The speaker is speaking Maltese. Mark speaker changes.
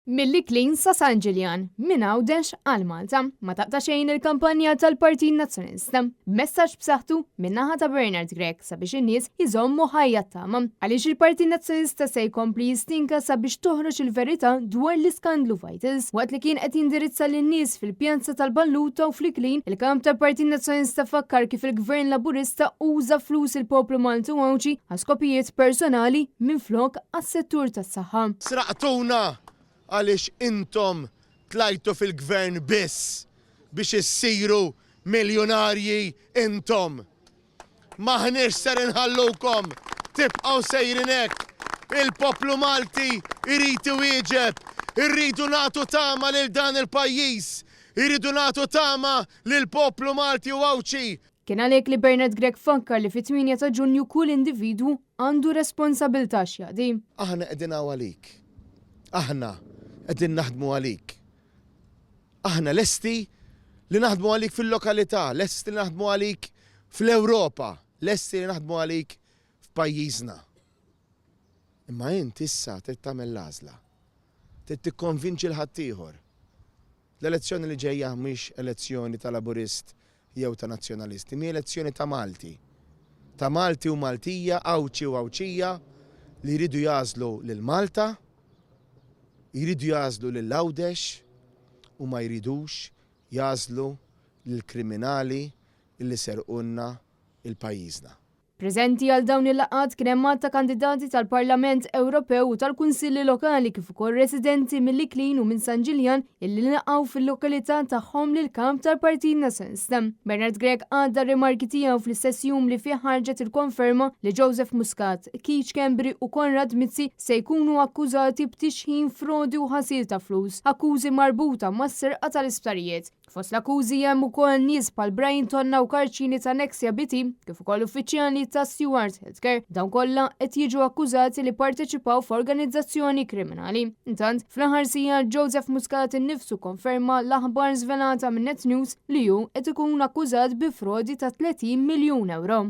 Speaker 1: Mill-Iklin sa San Ġiljan, minn Għawdex għal Malta, ma taqta' xejn il-kampanja tal-Partit Nazzjonalista. B'messaġġ b'saħħtu min-naħa ta' Bernard Grech sabiex in-nies iżommu ħajja t-tama. Għaliex il-Partit Nazzjonalista se jkompli jistinka sabiex toħroġ il-verità dwar l-iskandlu Vitals. Waqt li kien qed jindirizza lin-nies fil-Pjazza tal-Balluta u fl-Iklin, il-Kap tal-Partit Nazzjonalista fakkar kif il-Gvern Laburista uża flus il-poplu Malti u Għawdxi għal skopijiet personali minflok għas-settur tas-saħħa.
Speaker 2: Sraqtuna għaliex intom tlajtu fil-gvern biss biex issiru miljunarji intom. M'aħniex ser inħallukom tibqgħu sejrin hekk. Il-poplu Malti jrid iwieġeb. Irridu nagħtu tama lil dan il-pajjiż. Irridu nagħtu tama lill-poplu Malti u Għawdxi.
Speaker 1: Kien għalhekk li Bernard Grech fakkar li fit-8 ta' Ġunju kull individwu għandu responsabilità x'jaqdi.
Speaker 2: Aħna qegħdin hawn għalik. Aħna qegħdin naħdmu għalik. Aħna lesti li naħdmu għalik fil-lokalità, lesti li naħdmu għalik fl-Ewropa, lesti li naħdmu għalik f'pajjiżna. Imma int issa trid tagħmel l-għażla. Trid tikkonvinċi 'l ħaddieħor. L-elezzjoni li ġejja mhix elezzjoni ta' Laburist jew ta' Nazzjonalist, imma hi elezzjoni ta' Malti. Ta' Malti u Maltija, Għawdxi u Għawdxija li jridu jagħżlu lil Malta, jridu jagħżlu lil Għawdex u ma jridux jagħżlu lill-kriminali li serqulna il-pajjiżna.
Speaker 1: Preżenti għal dawn il-laqgħat kien hemm għadd ta' kandidati tal-Parlament Ewropew u tal-Kunsilli Lokali kif ukoll residenti mill-Iklin u minn San Ġiljan illi laqgħu fil-lokalità tagħhom lill-Kap tal-Partit Nazzjonalista. Bernard Grech għadda r-rimarki tiegħu fl-istess jum li fih ħarġet il-konferma li Joseph Muscat, Keith Schembri u Konrad Mizzi se jkunu akkużati b'tixħim, frodi u ħasil ta' flus, akkużi marbuta mas-serqa tal-isptarijiet. Fost l-akkużi hemm ukoll nies bħal Brian Tonna u Karċini ta' Nexia BT, kif ukoll uffiċjali ta' Steward Healthcare. Dawn kollha qed jiġu akkużati li parteċipaw f'organizzazzjoni kriminali. Intant, fl-aħħar sigħat Joseph Muscat innifsu konferma l-aħbar żvelata minn Net News li hu qed ikun akkużat bi frodi ta' 30 miljun ewro.